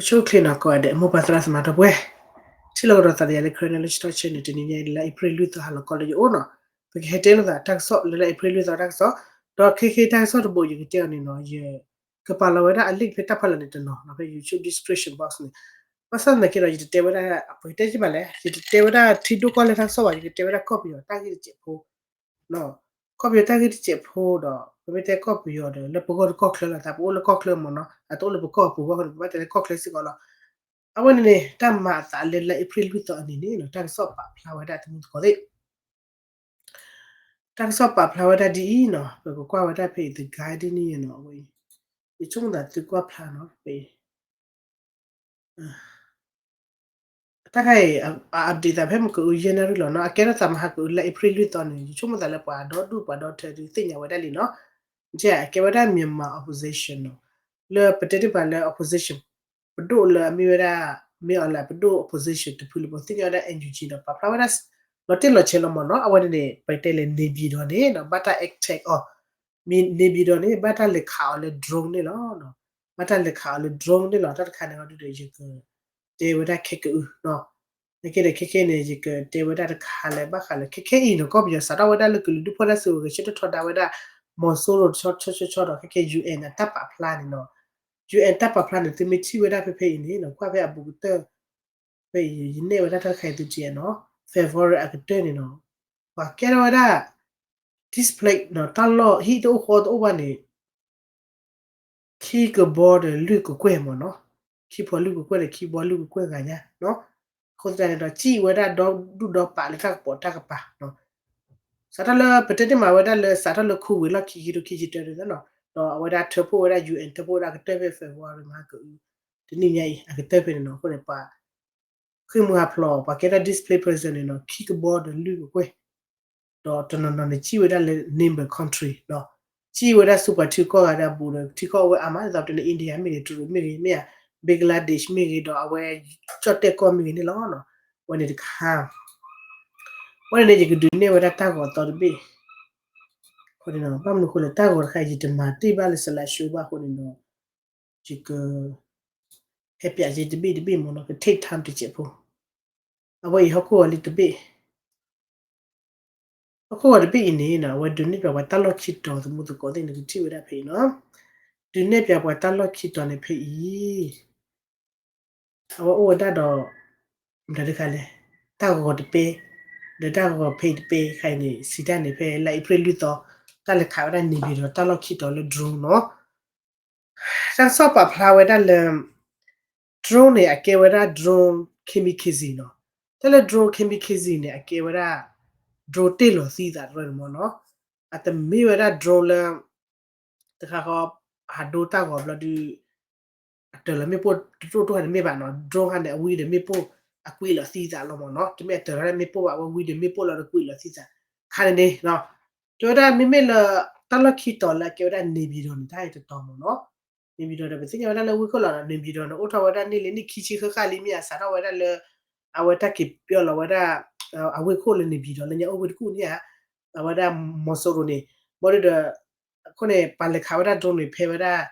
အိၣ်ဆူၣ်အိၣ်ချ့နီၤ ကိးဂၤဒဲး မိၢ်ပၢ်သရၣ်သမါဒီပုၢ်ဝဲၢ်, ထံၣ်လိာ်ကဒီးသးဒီးယၤလၢ Karen Knowledge Talk Channel န့ၣ် တနံၤညါအံၤ လၢ April လွံၢ်သီ ဟါလီၤခီလၢယအိၣ်နီၤ, ပကဟဲတဲလိာ်သးတၢ်ကစီၣ်လၢလၢ April လွံၢ်သီတၢ်ကစီၣ်, ဒီးခဲခဲတၢ်ကစီၣ်တဘိးယကတဲအီၤန့ၣ်နီၤ ယကပာ်လီၤဝဲဒၣ်အ link ဖဲတၢ်ဖီလာ်န့ၣ်တနီၤနီၤ ဖဲ YouTube description box န့ၣ်, ဘၣ်ဆၣ်သနာ်က့ဒီး ယတတဲဝဲဒၣ် ပကတဲက့ၤမးလဲၣ် ယတတဲဝဲဒၣ်ထံဒိၣ်ကီၢ်လဲၢ်တၢ်ကစီၣ်ဘၣ် ယကတဲဝဲဒၣ်ကီၢ်ပယီၤတၢ်ဂ့ၢ်တစဲးဖိ ကီၢ်ပယီၤတၢ်ဂ့ၢ်တစဲးဖိဒီး ပမ့ၢ်တဲကီၢ်ပယီၤဒီး လၢပဂီၢ်တကီၢ်ချၢလီၤ သးပအိၣ်လၢကီၢ်ချၢမ့ၢ်နီၤ အတအိၣ်လၢပကီၢ်ပူၤဘၣ်အဃိန့ၣ် ပဘၣ်တဲလၢကီၢ်ချၢစ့ၢ်ကီးလီၤ. အဝဲန့ၣ်န့ၣ် တၢ်မၤအသးလၢလၢ April လွံၢ်သီအနံၤန့ၣ်နီၤ တၢ်ကစီၣ်ပာ်ဖျါဝဲဒၣ်တမူသကိးသ့ၣ် တၢ်ကစီၣ်ပာ်ဖျါဝဲဒၣ်ဒ်အံၤနီၤ ပကကွၢ်ဝဲဒၣ်ဖဲအံၤ The Guardian နီၤ အဝဲအံၤ ယဆိကမိၣ်သးသုကွၢ်ဖျါနီၤ ဖဲအံၤ တၢ်ခါအံၤ အ update သးဖဲမ့ၢ်ကအုယဲၢ်နၣ်ရံၣ်လီၤနီၤ အကဲထီၣ်သးမဟါကအုလၢ April လွံၢ်သီန့ၣ် ယဆိကမိၣ်သးလၢပှၤဒီဒူၣ်ပှၤဒီထၢဒုးသ့ၣ်ညါဝဲဒၣ်လံနီၤ, အကဲဝဲဒၣ် Myanmar opposition နီၤ, လၢပတဲတ့ၢ်ပှၤလၢ opposition ပဒိၣ်လၢအမ့ၢ်ဝဲဒၣ် မ့ၢ်အီၤလၢပဒိၣ် opposition တဖုလၢပသ့ၣ်ညါဝဲဒၣ် NUG ဒီးပာ်ဖျါဝဲဒၣ် လီၤတံၢ်လီၤဆဲးလီၤမ့ၢ်နီၤ, အဝဲန့ၣ်န့ၣ် ပတဲလဲၣ် နေပြည်တော် န့ၣ်နီၤ ဘၣ်တၢ် attack အီၤ နေပြည်တော် န့ၣ် ဘၣ်တၢ်လဲၤခးအီၤလၢ drone န့ၣ်လီၤ. ဘၣ်တၢ်လဲၤခးအီၤလၢ drone န့ၣ်လီၤ. တၢ်တခါန့ၣ်အီၤဒုဒီး ယကတဲဝဲဒၣ်ခဲကအုနီၤ, နကဲဒီးခဲခဲန့ၣ် ယကတဲဝဲဒၣ်တခါလၢဘၣ်ဃးလၢ ခဲခဲအံၤနီၤ ကီၢ်ပယီၤစးထီၣ်ဝဲဒၣ်လၢကလုာ်ဒူၣ်ဖိတၢ်စုကဝဲၤဂဲၤဆၢထၢၣ်ထီဒါဝဲဒၣ် မီၤစိရိၤတဆီဆီဆီဆီဒီး ခဲခဲ UN အတၢ်ပာ်ဖျါန့ၣ်နီၤ, UN တၢ်ပာ်ဖျါန့ၣ် သုမ့ၢ်ထံၣ်ဝဲဒၣ်ဖဲဖဲအံၤန့ၣ်နီၤ ကွၢ်ဖဲအဘူးကတၢၢ် ဖဲအံၤ ယနဲၣ်ဝဲဒၣ်တၢ်တခါအံၤသုထံၣ်နီၤ, February အကတၢၢ်န့ၣ်နီၤ ပှၤကဲထီၣ်ဝဲဒၣ် displace နီၤ တၢ်လီၢ်ဟံၣ်တအိၣ်ဃီတအိၣ်ဘၣ်န့ၣ် ခံကဘီဒီးလွံၢ်ကကွဲၢ်မ့ၢ်နီၤ, ခံဖီလွံၢ်ကကွဲၢ်ဒီးခံဘီလွံၢ်ကကွဲၢ်ဂၤညါနီၤ, အဃိသတးန့ၣ်ဒီး စံၣ်ဝဲဒၣ်ဒီဒူၣ်ဒီပာ်လၢတၢ်ကပိာ်တၢ်ကပၤနီၤ, စးထီၣ်လၢပတဲတ့ၢ်မးဝဲဒၣ်လၢ စးထီၣ်လၢ Covid လီၢ်ခံခံထိခံဆံတၢန့ၣ်နီၤ, ဒီးအဝဲဒၣ်ထၢဖှိၣ်ဝဲဒၣ် UN ထၢဖှိၣ်ဝဲဒၣ်ကတၢၢ်ဖဲ February မဟါကအု တနံၤညါအံၤ အကတၢၢ်ဖဲန့ၣ်နီၤ, အဃိန့ၣ် ပှၤ ဃ့ၢ်မှံဟးဖျိး ပှၤကဲထီၣ် displaced person န့ၣ်နီၤ ခံကဘီဒီးလွံၢ်ကကွဲၢ်, ဒီးတနီၤနီၤန့ၣ် စံၣ်ဝဲဒၣ်လၢ neighbor country နီၤ, စံၣ်ဝဲဒၣ်ဆူပှၤထံကီၢ်ဂၤဒၣ်အပူၤဒီး ထံကီၢ်အဝဲအါမး ဒ်သိးပတဲလၢ India မ့ၢ်ဂ့ၤ တရူးမ့ၢ်ဂ့ၤ မ့ၢ်ဧါ Bangladesh မ့ၢ်ဂ့ၤ ဒီးအဝဲ ကၠီၣ်တဲၣ်ကီၢ်မ့ၢ်ဂ့ၤန့ၣ်လီၤ. အဝဲန့ၣ်တခါ အဝဲန့ၣ်န့ၣ် ယကဒုးနဲၣ်ဝဲဒၣ်တၢ်ဂီၤအသီတဘ့ၣ်, ဘၣ်မနုၤအဃိလဲၣ် တၢ်ဂီၤတခါ ယတမၤတ့ၢ်ဘၣ်လၢ slide show ဘၣ်အဃိန့ၣ်ဒီး ယက ဟဲပၠးက့ၤတဘ့ၣ်တဘ့ၣ်မ့ၢ်နီၤ က take time တစဲးဖိ, အဝဲအံၤဟီၣ်ခိၣ်ဂီၤလံတဘ့ၣ်, ဟီၣ်ခိၣ်ဂီၤတဘ့ၣ်အံၤန့ၣ်နီၤ အဝဲဒုးနဲၣ်ပၠးပှၤတၢ်လီၢ်ခံတီၤသမူသကိးသ့ၣ်န့ၣ် ကထံၣ်ဝဲဒၣ်ဖဲအံၤနီၤ, ဒုးနဲၣ်ပၠးပှၤတၢ်လီၢ်ခံတီၤန့ၣ်ဖဲအံၤ အဝဲအိၣ်ဝဲဒၣ်ဒီး မတၤတခါလဲၣ်, တၢ်ဂီၤတပဲ, ဒီးတၢ်ဂီၤဖဲအံၤတပဲခါအံၤန့ၣ် စံးတၢ်န့ၣ်ဖဲလါအ့ဖြ့ၣ်လွံၢ်သီ တၢ်လဲၤခးဝဲဒၣ် နေပြည်တော် တၢ်လီၢ်ခံတီၤလၢ drone နီၤ, တၢ်ကစီၣ်ပာ်ဖျါဝဲဒၣ်လၢ drone န့ၣ် အကဲဝဲဒၣ် drone kamikaze နီၤ, တၢ်လၢ drone kamikaze န့ၣ် အကဲဝဲဒၣ် drone တ့ၢ်လီၤသံသးတရၢန့ၣ်မ့ၢ်နီၤ, အတမ့ၢ်ဝဲဒၣ် drone လၢ တခါဃီ ဟးဒိတၢ်ဂီၤဘျီဒုး အတၢၤလီၤမ့ၣ်ပိၢ်တတိၢ်တိၢ်ဟါန့ၣ်မ့ၢ်ဘၣ်နီၤ, drone ဟါန့ၣ် အဝံဒီးမ့ၣ်ပိၢ် အကွံာ်လီၤသံသးလီၤမ့ၢ်နီၤ, တမ့ၢ်အတၢၤလီၤမ့ၣ်ပိၢ်ဘၣ် အဝဲဝံဒီးမ့ၣ်ပိၢ်လီၤဒီးကွံာ်လီၤသံသး, ခါန့ၣ်န့ၣ် တဲဝဲဒၣ်မ့မ့ၢ်လၢ တၢ်လီၢ်ခံတီၤလၢအကဲဝဲဒၣ် နေပြည်တော် န့ၣ် တၢ်အံၤတတီၤမ့ၢ်နီၤ, နေပြည်တော် ဒီးပသ့ၣ်ညါဝဲဒၣ်လၢဝ့ၢ်ခိၣ်လီၤနီၤ, နေပြည်တော် န့ၣ် အိၣ်ထီၣ်ဝဲဒၣ်န့ၢ်လံန့ၢ်ခံဆံဃၣ်ဃၣ်လံမ့ၢ်ဧါ, စးထီၣ်ဝဲဒၣ်လၢ အဝဲတၢ်က့ၤပၠီလီၤဝဲဒၣ် အဝ့ၢ်ခိၣ်လၢ နေပြည်တော် လၢညါအိၣ်ဝ့ၢ်တကူၣ်န့ၣ်ဧါ, အဝဲဒၣ် မီၤစိရိၤ န့ၣ်, ဘၣ်ဒုးဒီး အဃိန့ၣ် ပှၤလဲၤခးဝဲဒၣ် drone န့ၣ် ဖဲဝဲဒၣ်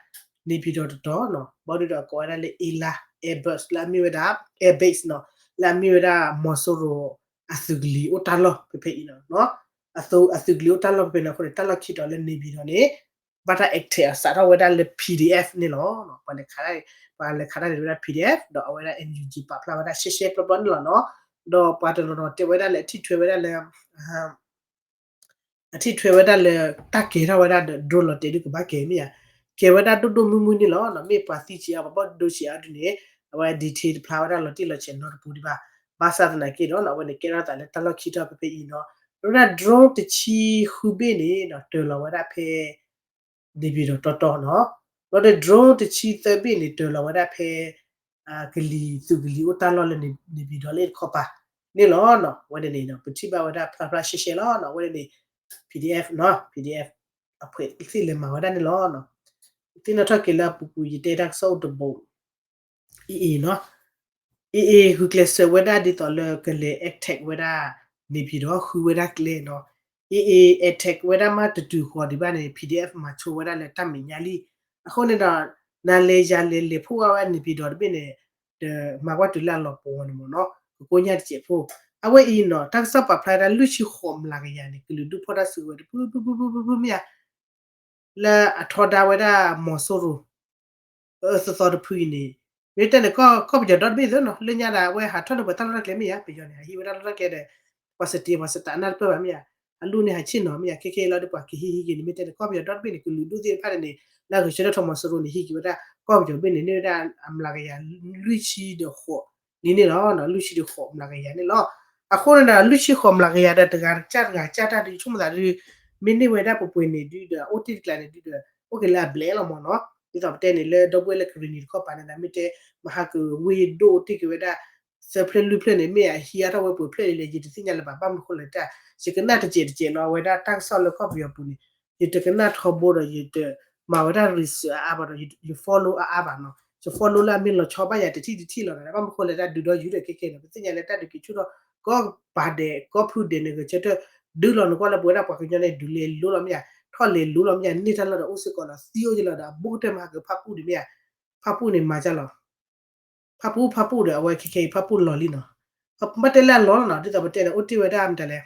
နေပြည်တော် တတီၤနီၤ, ဘၣ်ဒုးဒီးကိးဝဲဒၣ်လၢ အ့လါ air base လၢအမ့ၢ်ဝဲဒၣ် air base နီၤ, လၢအမ့ၢ်ဝဲဒၣ် မီၤစိရိၤ အသုးကလံၤအိၣ်တၢ်လီၢ်ဖဲဖဲအံၤနီၤ, အသုးကလံၤအိၣ်တၢ်လီၢ်ဖဲဖဲန့ၣ်အဃိန့ၣ် တၢ်လီၢ်ခံတီၤလၢ နေပြည်တော် န့ၣ် ဘၣ်တၢ် attack အီၤ စးထီၣ်ဝဲဒၣ်လၢ PDF န့ၣ်လီၤ, ပှၤလဲၤခးတၢ် ပှၤလဲၤခးတၢ်န့ၣ်ဝဲဒၣ် PDF ဒီးအဝဲဒၣ် NUG ပာ်ဖျါဝဲဒၣ်ရှဲရှဲပျီပျီန့ၣ်လီၤနီၤ, ဒီးပှၤတနီၤနီၤတဲဝဲဒၣ်လၢအထံၣ်ထွဲဝဲဒၣ်လၢ အထံၣ်ထွဲဝဲဒၣ်လၢ တၢ်ကဲထီၣ်ဝဲဒၣ်ဒီး drone လီၤတဲာ်ဒုးကဘၣ်ကဲမ့ၢ်ဧါ, ကဲဝဲဒၣ်ဒိၣ်ဒိၣ်မုၢ်မုၢ်န့ၣ်လီၤ, မ့ၢ်ပှၤသံဆံးအါ ပှၤဘၣ်ဒိဆံးအါဒုးန့ၣ် အဝဲ detail တဖျါဝဲဒၣ်လီၤတံၢ်လီၤဆဲးနီတပူၤဒံးဘၣ်, ဘၣ်ဆၣ်သနာ်က့ဒီး အဝဲန့ၣ်ကဲထီၣ်သးလၢတၢ်လီၢ်ခံတီၤဖဲဖဲအံၤနီၤ, ဝဲဒၣ် drone တဆံဃုဘ့ၣ်န့ၣ် တၢၤလီၤဝဲဒၣ်ဖဲ နေပြည်တော် တီတီနီၤ, ဒီး drone တဆံသၢဘ့ၣ်န့ၣ် တၢၤလီၤဝဲဒၣ်ဖဲ ကလံၤသုးကလံၤအိၣ်တၢ်လီၢ်လၢ နေပြည်တော် လၢတခီပၤန့ၣ်လီၤ, ဝဲန့ၣ်န့ၣ် ပထံၣ်ဘၣ်ဝဲဒၣ်ဖျါဖျါရှဲရှဲလီၤ, ဝဲန့ၣ်န့ၣ် PDF နီၤ, PDF အဖှဲးသ့ၣ်လဲၤမၤဝဲဒၣ်န့ၣ်လီၤ, သ့ၣ်နီၣ်ထီၣ်က့ၤလၢအပူၤကွံာ် ယတဲတၢ်ကစီၣ်အိၣ်တဘိ AA နီၤ, AA ဂုာ်ကျဲးစၢးဝဲဒၣ်ဒ်သိးလၢကလဲၤ attack ဝဲဒၣ် နေပြည်တော် ဃုဝဲဒၣ်ကျဲနီၤ, AA attack ဝဲဒၣ်မးတတုၤဃီၤဒံးဘၣ်န့ၣ် PDF မၤဆိဝဲဒၣ်လၢတၢ်မဲာ်ညါလံ, အဃိန့ၣ်ဒီး နၤလဲၤယၤလဲၤ လဲၤဖှိၣ်ဝဲ နေပြည်တော် တဘ့ၣ်န့ၣ် ဒီးမၤကွၢ်တုၤလၢအလီၤပှီၤန့ၣ်မ့ၢ်နီၤ ကကိညၣ်တစဲးဖိ. အဝဲအံၤနီၤ တၢ်ကစီၣ်ပာ်ဖျါဝဲဒၣ်လွံၢ်ဆံဃိးမျးကယၤန့ၣ် ကလုာ်ဒူၣ်ဖီၣ်တၢ်စုကဝဲၤတဖုဖုဖုဖုဖုဖုမ့ၢ်ဧါ လၢအထီဒါဝဲဒၣ်မီၤစိရိၤ အၢသီသီတဖုအံၤန့ၣ် မ့ၢ်တဲန့ၣ် ကီၢ်ပယီၤဒီတဘ့ၣ်သ့နီၤ လၢညါဒီးအဝဲဟးထီၣ်န့ၢ်ပှၤတၢ်လီၢ်တၢ်ကျဲမ့ၢ်ဧါ ပယီၤန့ၣ် ဟးဟံးဝဲတၢ်လီၢ်တၢ်ကျဲဒီး ပှၤစတ့ပှၤစတးနၢ်တပၢၢ်ဘၣ်မ့ၢ်ဧါ အလူန့ၣ်ဟးဆ့ၣ်နီၤမ့ၢ်ဧါ ခဲခဲအံၤလီၤဒီးပှၤကဟံးဟံးက့ၤန့ၣ် မ့ၢ်တဲန့ၣ် ကီၢ်ပယီၤဒီတဘ့ၣ်န့ၣ် ကလုာ်ဒူၣ်သ့ၣ်တဖၣ်န့ၣ် လၢအဂဲၤဆၢထၢၣ်ထီၣ်မီၤစိရိၤန့ၣ် ဟံးက့ၤဝဲဒၣ် ကီၢ်ပယီၤဘ့ၣ်န့ၣ် န့ၢ်ဝဲဒၣ်အမျးကယၤလွံၢ်ဆံဒီးဃိးလံန့ၣ်လီၤ လွံၢ်ဆံဒီးဃိးမျးကယၤန့ၣ်လီၤ. အဃိန့ၣ်ဒီး လွံၢ်ဆံဃိးမျးကယၤဒီး တဂၤကစၢ်တဂၤကစၢ်တၢ်ဒုး ဆိကမိၣ်သးဒုး မ့ၢ်န့ၢ်ဝဲဒၣ်ပှဲၤပှဲၤန့ၣ်ဒုးဒီး အိၣ်တ့ၢ်တကျါန့ၣ်ဒုးဒီး အိၣ်က့ၤလၢအဘျဲၣ်လီၤမ့ၢ်နီၤ ဒ်သိးပတဲန့ၣ် လၢဒီပုၢ်ဝဲၢ်လၢကရံၣ်နံၤတခီပၤန့ၣ်ဒီး မ့ၢ်တဲ မဟါကဝ့ၢ်ဒိၣ်အိၣ်တ့ၢ်က့ၤဝဲဒၣ် သၢဖျၢၣ်လွံၢ်ဖျၢၣ်န့ၣ် မ့ၢ်အဟံးအါထီၣ်ဝဲပှဲၤဖျၢၣ်လံလဲၣ် ယတသ့ၣ်ညါလၢၤဘၣ် ဘၣ်မနုၤဃိလဲၣ်တၢ် ယကနၣ်တစဲးတစဲးလီၤ အဝဲဒၣ်တၢ်ကစီၣ်လၢကီၢ်ပယီၤပူၤန့ၣ် ယတကနၣ်ထီဘိဒီး ယတမၤဝဲဒၣ် research အါအါဘၣ်ဒီး ယ follow အါအါဘၣ်နီၤ ယ follow လၢအမ့ၢ်လီၤဆီဘၣ်ယၤတထံၣ်တထံၣ်လီၤဒီး ဘၣ်မနုၤဃိလဲၣ်တၢ်ဒုးဒီးယုၢ်ဒီးခဲခဲန့ၣ် ပသ့ၣ်ညါလၢတၢ်ဒုးက့ၤဆူၣ်ထီၣ် ကီၢ်ပၤဒဲး ကီၢ်ဖုဒဲးန့ၣ် ဂဲၤဆၢထၢၣ် ဒုးလီၤနကွၢ်လၢပဝဲဒၣ်ပှၤကညီန့ၣ် ဒုးလဲၤလိလီၤမ့ၢ်ဧါ ထီၣ်လဲၤလိလီၤမ့ၢ်ဧါ န့ၢ်တၢ်လီၢ်ဒီးအိၣ်စ့ၢ်ကီးလီၤ သံအိၣ်က့ၤလီၤဒီး အဘူးကတၢၢ်မၤဟးကဖၣ်ပူၣ်ဒံးမ့ၢ်ဧါ ဖၣ်ပူၣ်န့ၣ်မၤကၢ်လီၤ ဖၣ်ပူၣ်ဖၣ်ပူၣ်ဒီး အဝဲခဲခဲအံၤဖၣ်ပူၣ်လီၤလံနီၤ ဘၣ်တဲလၢအလီၤလီၤနီၤ ဒ်သိးပတဲန့ၣ် အိၣ်တ့ၢ်ဝဲဒၣ်မတၤလဲၣ်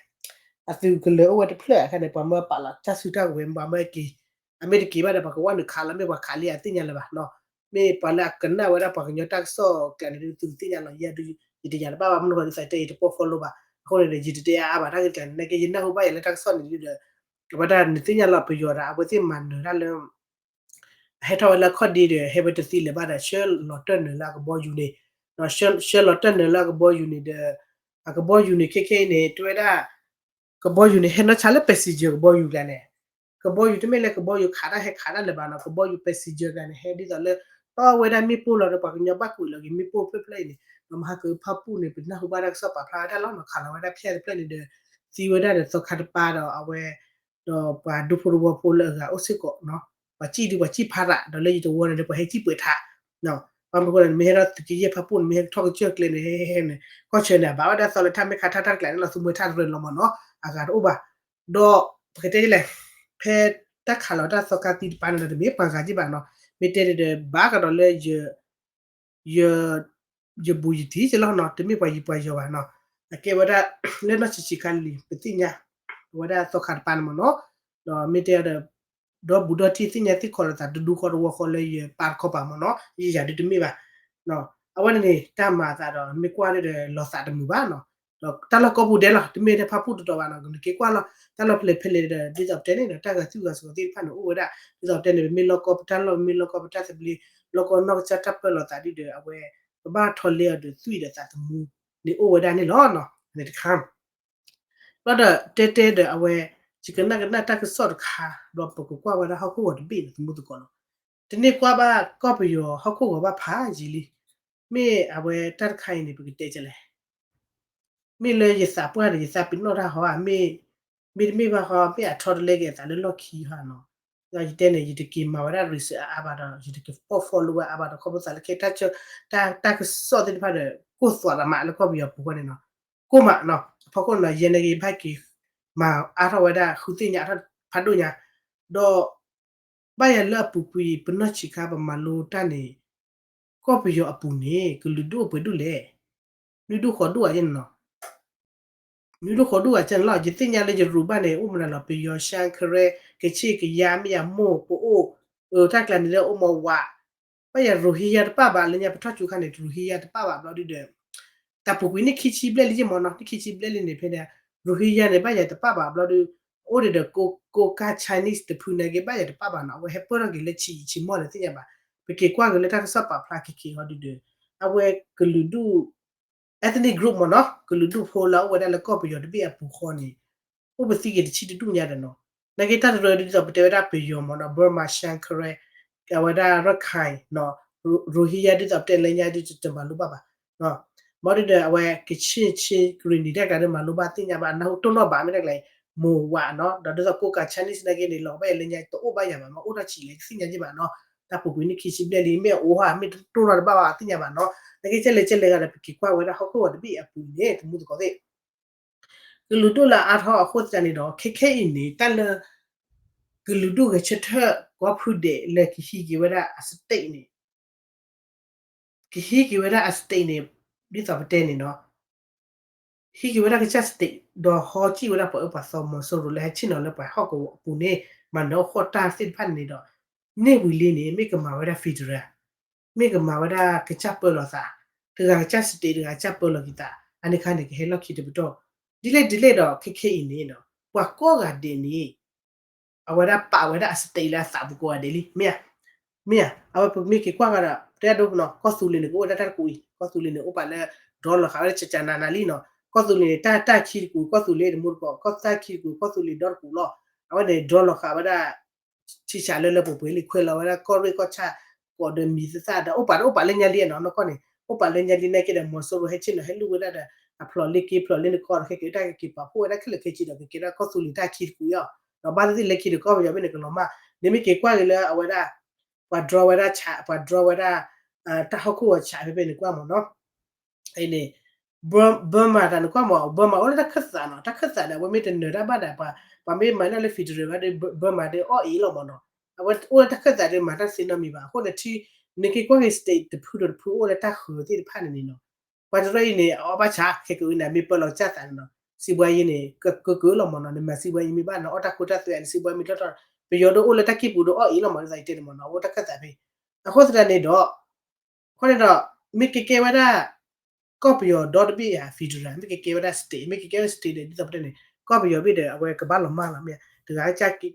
အသုးကလၢၤအိၣ်ဝဲတဖျၢၣ်အခါန့ၣ် ပှၤမၢပာ်လီၤတၢ်စုတၢ်ကဝဲၤ ပှၤမၢက့ၤ အမ့ၢ်တက့ၤဘၣ်ဒီး ပှၤကဝၢ်နုာ်ခးလီၤ မ့ၢ်ပှၤခးလံအသ့ၣ်ညါလၢၤဘၣ်နီၤ မ့ၢ်ပှၤလၢအကနၣ်ဝဲဒၣ်ပှၤကညီတၢ်ကစီၣ်ကျါန့ၣ်ဒုး သုကသ့ၣ်ညါလီၤ ယဲဒုး ယတယာ်တဘၣ်ဘၣ် မနုၤဃိဒ်သိးတဲ ယတပိာ် follow ဘၣ် အဃိန့ၣ်ဒီး ယတတဲအါအါဘၣ် တၢ်ဂ့ၢ်တကျါန့ၣ် နာ်က့ ယနၢ်ဟူဘၣ်ယၤလၢတၢ်ကစီၣ်န့ၣ်ဒုး အဝဲဒၣ်နသ့ၣ်ညါလီၤ ပယီၤဒီး အဝဲသ့ၣ်မၤနၢၤတၢ်လၢ အဟဲထီၣ်ဝဲလၢအခီၣ်ဒ့ဒီး ဟဲဝဲတသ့လၢၤဘၣ်ဒီး ဆှၢလီၤတၢၢ်နၢၤလၢအကဘီယူၤန့ၣ်, ဆှၢလီၤတၢၢ်နၢၤလၢအကဘီယူၤန့ၣ်ဒီး အကဘီယူၤန့ၣ်ခဲခဲအံၤန့ၣ် တဲဝဲဒၣ် ကဘီယူၤန့ၣ် ဟဲနီၢ်ဆါလၢ passenger ကဘီယူၤကျါန့ၣ်, ကဘီယူၤတမ့ၢ်လၢကဘီယူၤခးတၢ်ဟဲခးတၢ်လၢၤဘၣ်နီၤ, ကဘီယူၤ passenger ကျါန့ၣ် ဟဲဒ်သိးလၢ တီၢ်ဝဲဒၣ်မ့ၣ်ပိၢ်လီၤဒီး ပှၤကညီဘၣ်ကွံာ်လီၤက့ၤမ့ၣ်ပိၢ်ဖျၢၣ်ဖျၢၣ်အံၤန့ၣ်, ဒီးမဟါကဖၣ်ပူၣ်န့ၣ် ပနၢ်ဟူဘၣ်တၢ်ကစီၣ်ပာ်ဖျါဝဲဒၣ်လီၤနီၤ, ခးလီၤဝဲဒၣ်ဖၠၣ်တဖျၢၣ်န့ၣ်ဒီး သံဝဲဒၣ်ဒီးသီခါတပၤဒီးအဝဲ ဒီးပှၤဒူဖိတဝီဖိလၢအဂၤအိၣ်စ့ၢ်ကီးနီၤ, ပှၤစံၣ်ဒုးပှၤစံၣ်ဖးရး ဒီးလၢယတဝီန့ၣ်ဒီး ပှၤဟဲစံၣ်ပှဲၤထး, ဘၣ်မနုၤဃိလဲၣ် နမ့ၢ်ဟဲထီၣ်သုးက့ယဲၢ်ဖၣ်ပူၣ်န့ၣ် မ့ၢ်ဟဲထီၣ်ကစၢၢ်ကျဲန့ၣ် ဟဲဟဲန့ၣ် ကီၢ်ဆၢန့ၣ် အဘၣ်ဝဲဒၣ်သီလၢထၣ်မ့ၢ်ခးထၣ်တၢ်တကျါန့ၣ်လီၤ, သုးမုၢ်ထၣ်တရၢလီၤမ့ၢ်နီၤ, အဂၤတအိၣ်ဘၣ်, ဒီးပကတဲဒ်လဲၣ်, ဖဲတၢ်ခးလီၤတၢ်သီခါသံတပၤန့ၣ်ဒီး တမ့ၢ်ပှၤဂၤက့ဘၣ်နီၤ, မ့ၢ်တဲဒ်ဒီး ဘၣ်ကဒီးလၢ ယ ယဘူးယတံၢ်ကလီၤနီၤ, တမ့ၢ်ပှၤယံၤပှၤယီၤဘၣ်နီၤ, အကဲဝဲဒၣ် လၢနီၢ်ဆံးဆံးခါလံ ပသ့ၣ်ညါ ပဝဲဒၣ်သီခါတပၤန့ၣ်မ့ၢ်နီၤ, ဒီးမ့ၢ်တဲဒီး ဒီဘူးဒီတံၢ်သ့ၣ်ညါသ့ၣ်ခီလီၤသးတဒူဃီတဝီဃီလၢယပၢ်တခီပၤမ့ၢ်နီၤ, ယယၤဒုးတမ့ၢ်ဘၣ်, အဝဲန့ၣ်န့ၣ် တၢ်မၤအသးဒီး မ့ၢ်ကွၢ်ဒ်ဒီး လီၤသးတမုာ်ဘၣ်နီၤ, ဒီးတၢ်လီၢ်ကိးပူၤဒဲးလီၤ, တမ့ၢ်ထဲဖၣ်ပူၣ်တတီၤဘၣ်နီၤ, နက့ၤကွၢ်လီၤ တၢ်လီၢ်ဖဲလဲၣ်ဖဲလဲၣ်ဒီး ဒ်သိးပတဲန့ၣ်ဒီး တၢ်ဂၤသုးဂၤစ့ၢ်ကီးသ့ၣ်တဖၣ်န့ၣ် အိၣ်ဝဲဒၣ် ဒ်သိးပတဲန့ၣ် ပမ့ၢ်လီၢ်ကီၢ်ပတၢ်လီၢ် ပမ့ၢ်လီၢ်ကီၢ်ပတၢ်လီၢ် ပမ့ၢ်လီၢ်ကီၢ်ပနီၢ်ကစၢ်တၢ်ပၢလီၤသးဒ်ဒီး အဝဲ ပဘၣ်ထီၣ်လဲအီၤဒီးသွံၣ်ဒီးသးသမူန့ၣ်အိၣ်ဝဲဒၣ်န့ၣ်လီၤ, န့ၣ်တခါ ဘျီဒီးတဲတဲဒီးအဝဲ ယကနၣ်ကနၣ်တၢ်ကစီၣ်တခါ ဘျီပကကွၢ်ဝဲဒၣ်ဟီၣ်ခိၣ်ဂီၤတဘ့ၣ်ဒီးသမူသကိးလီၤ, တန့ၢ်ကွၢ်ဘၣ်ကီၢ်ပယီၤဟီၣ်ခိၣ်ဂီၤဘၣ်ဖးယံာ်လံ, မ့ၢ်အဝဲတၢ်တခါအံၤန့ၣ် ပကတဲကလဲၣ် မ့ၢ်လၢယသးပှၢ်ဒီး ယသးပ့ၤနီၣ်တၢ်ဟီဧါ, မ့ၢ်တမ့ၢ်ဘၣ်ဟီ မ့ၢ်အထီတလဲက့ၤအသးလၢလီၢ်ခံဟီဧါနီၤ, ဒီးယတဲန့ၣ် ယတက့ၤမၤဝဲဒၣ် research အါအါဘၣ်ဒီး ယတက့ၤ follow ဝဲအါဘၣ်ဒီး ခီဖျိသးလၢခဲ တၢ်ကစီၣ်သ့ၣ်တဖၣ်ဒီး ကိၢ်သွးလီၤမးလၢကီၢ်ပယီၤပူၤဃီန့ၣ်နီၤ, ကိၢ်မးနီၤ, အဖီခိၣ်နီၤ ယဲန့ၣ်ဂ့ၤ ဘၣ်က့ၤမၤအါထီၣ်ဝဲဒၣ် ဃုသ့ၣ်ညါအါထီၣ်ဖးဒိၣ်ညါ, ဒီး ဘၣ်ယၤလၢအပူၤကွံာ် ပနီၢ်ဆံးခါပမၤလိတၢ်န့ၣ် ကီၢ်ပယီၤအပူၤန့ၣ် ကလုာ်ဒူၣ်အိၣ်ပှဲၤဒူၣ်လဲၣ်, နွံဒူၣ်ဃိးဒူၣ်ဧါယဲန့ၣ်နီၤ, နွံဒူၣ်ဃိးဒူၣ်ဧါယဲန့ၣ်လီၤ, ယသ့ၣ်ညါလၢယရူးဘၣ်န့ၣ် အိၣ်မနုၤလီၤ ပယီၤ ရှမ်း ကရၢ ကချ့ၣ် ကယါ မ့ၢ်ယၤ မိၢ် ပအိၣ် တၢ်ကျါန့ၣ်လၢအိၣ်မီၤဝး, ဘၣ်ယၤ ရိဟ့ယါ တပၣ်ဘၣ် လၢညါပထီၣ်ကၠိခါန့ၣ် ရိဟ့ယါ တပၣ်ဘၣ်ဘျီဒုဒီး တၢ်ပူၤကွံာ်နံၣ်ခံဆံဘျဲၣ်လံယဲမ့ၢ်နီၤ, နံၣ်ခံဆံဘျဲၣ်လံန့ၣ် ဖဲန့ၣ် ရိဟ့ယါ န့ၣ် ဘၣ်ယၤတပၣ်ဘၣ်ဘျီဒု အိၣ်ဒီးဒီး ကိးကါ Chinese တဖုန့ၣ်က့ ဘၣ်ယၤတပၣ်ဘၣ်နီၤ, အဝဲဟဲပၢၢ်ထီၣ်က့ၤလၢဆံးယံာ်ဆံးမီၢ်န့ၣ်သ့ၣ်ညါဘၣ်, ပက့ၤကွၢ်က့ၤလၢတၢ်ကစီၣ်ပာ်ဖျါခဲခဲအံၤဒုဒီး အဝဲကလုာ်ဒူၣ် ethnic group မ့ၢ်နီၤ, ကလုာ်ဒူၣ်ဖိလၢအအိၣ်ဝဲဒၣ်လၢကီၢ်ပယီၤတဘ့ၣ်အပူၤဃီန့ၣ် အိၣ်ပသံက့ၤတဆံတဒူၣ်ညါဒီးနီၤ, နာ်က့တၢ်တရၢဒ်သိးပတဲဝဲဒၣ်ပယီၤမ့ၢ်နီၤ, Burma, Shan, Karen, အဝဲဒၣ်ရခဲၣ်နီၤ, ရိဟ့ယါ ဒ်သိးပတဲလၢညါဒ်တမၤလိဘၣ်ဘၣ်, ဘၣ်ဒုဒီး အဝဲကချ့ၣ် ကရံၣ်နံၤ တၢ်ကျါဒီးမၤလိဘၣ်သ့ၣ်ညါဘၣ် နၢ်ဟူတိၢ်နီၣ်ဘၣ် မ့ၢ်တၢ်ကျါအံၤ မိၢ်ဝးနီၤ, ဒီးဒ်သိးကိးကါ Chinese နာ်က့န့ၣ် လီၤဘၣ်ယၤလၢညါတအိၣ်ဘၣ်ယၤဘၣ်မ့ၢ် အိၣ်ထီၣ်ဆံးလဲၣ် တသ့ၣ်ညါယဲဘၣ်နီၤ, တၢ်ပူၤကွံာ်နံၣ်ခံဆံဘျဲၣ်လံ မ့ၢ်အအိၣ်ဧါ မ့ၢ်တိၢ်နီၣ်တဘၣ်ဘၣ်သ့ၣ်ညါဘၣ်နီၤ, နာ်က့ကဲလဲၣ်ကဲလဲၣ်ဂၤဒီး ပက့ၤကွၢ်ဝဲဒၣ်ဟီၣ်ခိၣ်ဂီၤတဘ့ၣ်အပူၤန့ၣ် သမူသကိးသ့ၣ် ကလုာ်ဒူၣ်လၢအါထီၣ်အဃိသတးန့ၣ်ဒီး ခဲခဲအံၤန့ၣ် တၢ်လၢ ကလုာ်ဒူၣ်ဂဲၤဆၢထၢၣ် ကီၢ်ဖုဒဲးလၢကဟံးက့ၤဝဲဒၣ်အ state န့ၣ် ကဟံးက့ၤဝဲဒၣ်အ state န့ၣ် ဒ်သိးပတဲန့ၣ်နီၤ ဟံးက့ၤဝဲဒၣ်ကစၢ် state ဒီးဟီကံၣ်ဝဲဒၣ်ပှၤအၢပှၤသီမီၤစိရိၤလၢဟဲဆ့ၣ်နီၤလၢပှၤဟီၣ်ကဝီၤအပူၤန့ၣ် မၤနၢၤအဃီၣ်တၢ်သ့ၣ်တဖၣ်န့ၣ်ဒီး န့ၢ်ဝံၤလံန့ၣ် မ့ၢ်ကမၤဝဲဒၣ် federal မ့ၢ်ကမၤဝဲဒၣ်ကစၢ်ပၢလီၤသး, တဂၤကစၢ် state တဂၤကစၢ်ပၢလီၤက့ၤသး အန့ၣ်ခါန့ၣ် ကဟဲလီၢ်ခံတပတီၢ်, ဒ်လဲၣ်ဒ်လဲၣ်ဒီး ခဲခဲအံၤန့ၣ်ဒီး ပှၤကိးဂၤဒဲးန့ၣ် အဝဲဒၣ်ပာ်ဝဲဒၣ်အ state လၢအသးပူၤကိးဂၤဒဲးလံ မ့ၢ်ဧါ, မ့ၢ်ဧါ, အဝဲပမ့ၢ်က့ၤကွၢ်ဂၤဒီး တဲဒိနီၤ ကီၢ်သူလ့ၤန့ၣ် ကအိၣ်ဝဲဒၣ်တၢ်တကူးအံၤ ကီၢ်သူလ့ၤန့ၣ် အိၣ်ပာ်လၢ ဒီလီၤဃာ်ဝဲဒၣ်ကကနၤနၤလံနီၤ, ကီၢ်သူလ့ၤန့ၣ် တၢ်တၢ်ခံတကူး ကီၢ်သူလ့ၤတမူတကိး ကီၢ်တၢ်ခံတကူး ကီၢ်သူလ့ၤဒီတကူးလီၤ, အဝဲန့ၣ် ဒီလီၤဃာ်ဝဲဒၣ် ဆံဆးလၢလၢပှဲၤပှဲၤလံ ခွဲးလီၤဝဲဒၣ်ကီၢ်ရ့ၣ်ကီၢ်ဆၣ် ကိးဒီးမံၤသသၣ်ဒီး အိၣ်ပာ်တအိၣ်ပာ်လၢညါလံနီၤ နီၢ်ကီၢ်န့ၣ် အိၣ်ပာ်လၢညါလံနာ်က့ဒီး မီၤစိရိၤဟဲဆ့ၣ်နီၤ ဟဲလူၢ်ဝဲဒၣ်ဒီး အဖျိးလ့က့ဖျိးလ့န့ၣ်ကီၢ်ဒီး ခဲကဲတၢ်ကက့ၤပာ်ဖှိၣ်ဝဲဒၣ်ခဲလၢာ်ခဲဆ့ဒီး ကကဲဒၣ်ကီၢ်သူလ့ၤတၢ်ခံတကူးအံၤ, ဒီးဘၣ်သ့ၣ်သ့ၣ်လၢခံဒီးကီၢ်ပယီၤဘ့ၣ်န့ၣ် ကလီၤမၢ်, နမ့ၢ်က့ၤကွၢ်က့ၤလၢအဝဲဒၣ် ပှၤ draw ဝဲဒၣ် ပှၤ draw ဝဲဒၣ် တၢ်ဟီၣ်ခိၣ်ဂီၤဆးဖဲဖဲန့ၣ်ကွၢ်မၢ်နီၤ အံၤန့ၣ် Burma တၢ်န့ၣ်ကွၢ်မၢ် Burma အိၣ်လၢတၢ်ခၢၣ်သးနီၤ တၢ်ခၢၣ်သးန့ၣ် အဝဲမ့ၢ်တနၢၤတၢ်ဘၣ်ဒီး ပှၤမ့ၢ်မၤန့ၢ်လၢ federal ဘၣ်ဒီး Burma ဒီးအီၣ်အံၤလီၤမၢ်နီၤ, အဝဲအိၣ်လၢတၢ်ခၢၣ်သးဒီးမၤတၢ်သ့နီတမံၤဘၣ် အဃိန့ၣ် နက့ၤကွၢ်က့ၤ state တဖုဒီးတဖုအိၣ်လၢတၢ်ဃၢၤသ့ၣ်တဖၣ်န့ၣ်န့ၣ်နီၤ, ပှၤတရၢအံၤန့ၣ် အအီၣ်ဘၣ်ဆး ခဲကအုန့ၣ်မ့ၢ်ပၢလီၤကစၢ်သးန့ၣ်နီၤ စံးဘှါယံၤန့ၣ် ကကကလီၤမၢ်နီၤ နမၤစံးဘှါယံၤမ့ၢ်ဘၣ်နီၤ အီၣ်တၢ်ခိတၢ်သွဲ နစံးဘှါမ့ၢ်ထီၣ်ထီၣ် ပယီၤဒိၣ်အိၣ်လၢတၢ်ကံၢ်ပူၤဒီးအီၣ်အံၤလီၤမၢ် ဒ်သိးယတဲန့ၣ်မၢ်နီၤ အအိၣ်တၢ်ခၢၣ်သးဖဲ အဃိသတးန့ၣ်ဒီး အဃိန့ၣ်ဒီး မ့ၢ်ကကဲဝဲဒၣ် ကီၢ်ပယီၤဒီတဘ့ၣ်ဧါ federal မ့ၢ်ကကဲဝဲဒၣ် state မ့ၢ်ကကဲဝဲ state ဒီး ဒ်သိးပတဲန့ၣ် ကီၢ်ပယီၤဘ့ၣ်ဒီး အဝဲကဘၣ်လီၤမၢ်လီၤမ့ၢ် တဂၤကစၢ်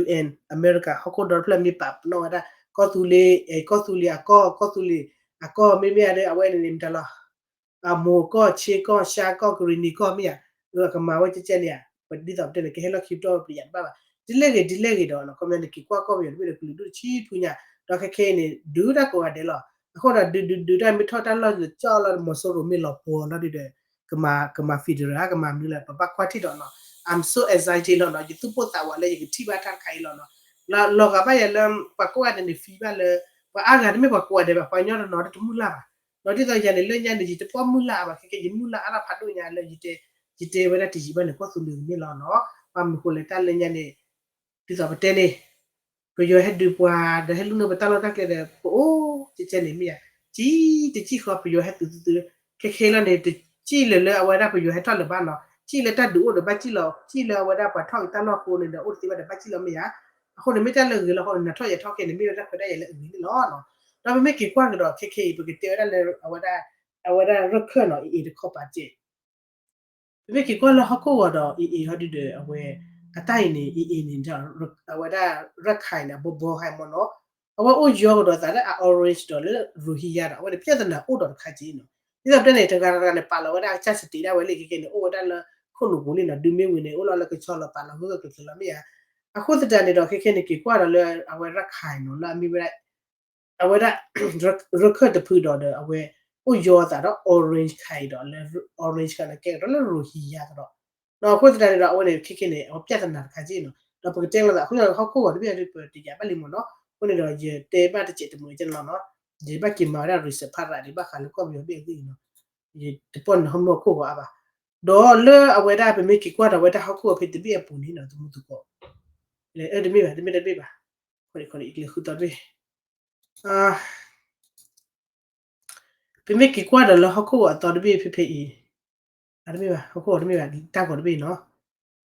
UN America ဟီၣ်ခိၣ်ဒီတဖျၢၣ်မ့ၢ်ပာ်ပနီၣ်ဝဲဒၣ် ကီၢ်သူလ့ၤ ကီၢ်သူလ့ၤအကီၢ် ကီၢ်သူလ့ၤအကီၢ် မ့မ့ၢ်ဧါဒီး အဝဲန့ၣ်န့ၣ်မတၤလီၤ အမိၢ်ကီၢ် ဆ့ကီၢ် ရှမ်းကီၢ် ကရံၣ်နံၤကီၢ်မ့ၢ်ဧါ အကမၤဝဲကဲကဲန့ၣ်ဧါ ပဒ်သိးပတဲန့ၣ် ကဟဲလီၢ်ခံပတီၢ်ပယၤတဘၣ်ဘၣ် ဒ်လဲၣ်ဂ့ၤ ဒ်လဲၣ်ဂ့ၤဒီး ခီပညီန့ၣ် က့ၤကွၢ်ကီၢ်ပယီၤတဘ့ၣ်ဒီး ကလုာ်ဒူၣ်တဆံဖုညါ ဒီးခဲခဲအံၤန့ၣ် ဒုးတၢ်ကိးဂၤဒဲးလီၤ အဃိဒီး ဒုးဒုးဒုးတၢ်မ့ၢ်ထီၣ်တၢ်လီၢ်လၢကၠီလီၤ မီၤစိရိၤမ့ၢ်လီၤပှီၤလီၤဒီး ကမၤ ကမၤ federal ကမၤမနုၤလဲၣ် ပဘၣ်ကွၢ်ထံၣ်ဒီးနီၤ I'm so excited လီၤနီၤ ယသူၣ်ပိၢ်သးဝးလၢယကထံၣ်ဘၣ်တၢ်တခါအံၤလီၤနီၤ လီၤဂာ်ဘၣ်ယၤလၢ ပှၤကိးဂၤဒဲးန့ၣ် feel ဘၣ်လၢ ပှၤအါဂၤတမ့ၢ်ပှၤကိးဂၤဒဲးဘၣ် ပှၤကညီတနီၤတမုၢ်လၢ်ဘၣ် ဒီးဒ်သိးယၤန့ၣ် လၢညါန့ၣ် ယတပိာ်မုၢ်လၢ်အါဘၣ် ခဲကဲ ယမုၢ်လၢ်အါထီၣ်ဖးဒိၣ်ညါလၢ ယတဲဝဲဒၣ်တယံာ်ဘၣ်န့ၣ် ကီၢ်သူလ့ၤကမ့ၢ်လီၤနီၤ ဘၣ်မနုၤဃိလဲၣ် တၢ်လၢညါန့ၣ် ဒ်သိးပတဲန့ၣ် ပယီၤဟဲဒုးပှၤ ဒီးဟဲလူၢ်န့ၢ်ပတၢ်လီၢ်တၢ်ကျဲဒီး ပအိၣ်ကဲကဲန့ၣ် မ့ၢ်ဧါ ကံတကံၢ်ဃီ ပယီၤဟဲသုးသုးသုး ခဲခဲလီၤန့ၣ် တကံၢ်လၢာ်လၢအဝဲဒၣ်ပယီၤဟဲထီၣ်လၢၤဘၣ်နီၤ ကံၢ်လၢတၢ်ဒုးအိၣ်ဒီးဘၣ်ကံၢ်လီၤ ကံၢ်လၢအဝဲဒၣ်ပှၤထီၣ်က့ၤတၢ်လီၢ်ဃိန့ၣ်ဒီး အိၣ်တသ့ဘၣ်ဒီးဘၣ်ကံၢ်လီၤမ့ၢ်ဧါ အဃိန့ၣ်မ့ၢ်တၢ်လၢအဂ့ၤလီၤ အဃိန့ၣ် နထီၣ်ယထီၣ်ခဲန့ၣ် မ့ၢ်ဝဲဒၣ်ခွဲးဒၣ်ယဲလၢအဂ့ၤန့ၣ်လီၤနီၤ ဒီးပမ့ၢ်က့ၤကွၢ်ကဒီးခဲခဲအံၤ ပကတဲဝဲဒၣ်လၢ အဝဲဒၣ် အဝဲဒၣ်ရခၢၣ်နီၤ အံၤအံၤတခီပာ်စဲး ပမ့ၢ်က့ၤကွၢ်လၢဟီၣ်ခိၣ်ဂီၤဒီး အံၤအံၤဟီဒုဒီး အဝဲ အတၢ်အံၤန့ၣ် အံၤအံၤန့ၣ်ဒီး အဝဲဒၣ်ရခၢၣ်န့ၣ် အဘီဘီဟဲမၢ်နီၤ အဝဲအိၣ်ယီၤကဒီးသးလၢအ orange ဒီးလၢ Rohingya ဒီး အဝဲန့ၣ် ပြဿနာအိၣ်ဒီးတခါက့နီၤ ဒ်သိးပတဲန့ၣ် တဂၤတဂၤန့ၣ် ပာ်လီၤဝဲဒၣ်အကစၢ် state ဒၣ်ဝဲလံခဲခဲန့ၣ် အိၣ်ဝဲဒၣ်လၢခိၣ်နူာ်ပူၤလံနီၤ ဒုးမ့ၢ်ဝံၤန့ၣ် အိၣ်လီၤလၢကဆီလီၤပာ်လီၤဂၢၢ်ဂၢၢ်ကျၢၤကျၢၤလီၤမ့ၢ်ဧါ အဃိသတးန့ၣ်ဒီး ခဲခဲန့ၣ် က့ၤကွၢ်ဒီးလၢအဝဲရခၢၣ်နီၤ လၢအမ့ၢ်ဝဲဒၣ် အဝဲဒၣ် ရခၢၣ်တဖုဒီးဒီး အဝဲ အိၣ်ယီၤအသးဒီး orange ခါအံၤဒီးလၢ orange ခါန့ၣ် ကဲကဒီးလၢ Rohingya ကဒီး ဒီးအဃိသတးန့ၣ်ဒီး အဝဲန့ၣ်ခဲခဲန့ၣ် အဝဲပြဿနာတခါက့နီၤ ဒီးပကတဲလီၤသး အဃိန့ၣ်ဟီၣ်ခိၣ်ဂီၤတဘ့ၣ်အံၤဒီး ပတယာ်ဘၣ်လံမၢ်နီၤ အဃိန့ၣ်ဒီး ယတဲဘၣ်တစဲးတမှဲးကဲန့ၣ်လီၤနီၤ ယဘၣ်က့ၤမၤဝဲဒၣ် research ဖးရၤဒံးဘၣ်ဃးလၢကီၢ်ပယီၤဘ့ၣ်အဂ့ၢ်အံၤနီၤ ယတပိာ်နဟီၣ်ခိၣ်ဂီၤအါဘၣ် ဒီးလၢအဝဲဒၣ်ပမ့ၢ်က့ၤကွၢ်ဒီးဝဲဒၣ်ဟီၣ်ခိၣ်ဂီၤဖဲတဘ့ၣ်အပူၤန့ၣ်နီၤ သမူသကိး တမ့ၢ်ဘၣ် တမ့ၢ်တဘ့ၣ်ဘၣ် ခီန့ၣ် ခီန့ၣ် အံၤကျဲၤဃုသီတဘ့ၣ် ပမ့ၢ်က့ၤကွၢ်ဒီးလၢဟီၣ်ခိၣ်ဂီၤအသီတဘ့ၣ်ဖဲဖဲအံၤ အတမ့ၢ်ဘၣ် ဟီၣ်ခိၣ်ဂီၤတမ့ၢ်ဘၣ် တၢ်ဂီၤတဘ့ၣ်နီၤ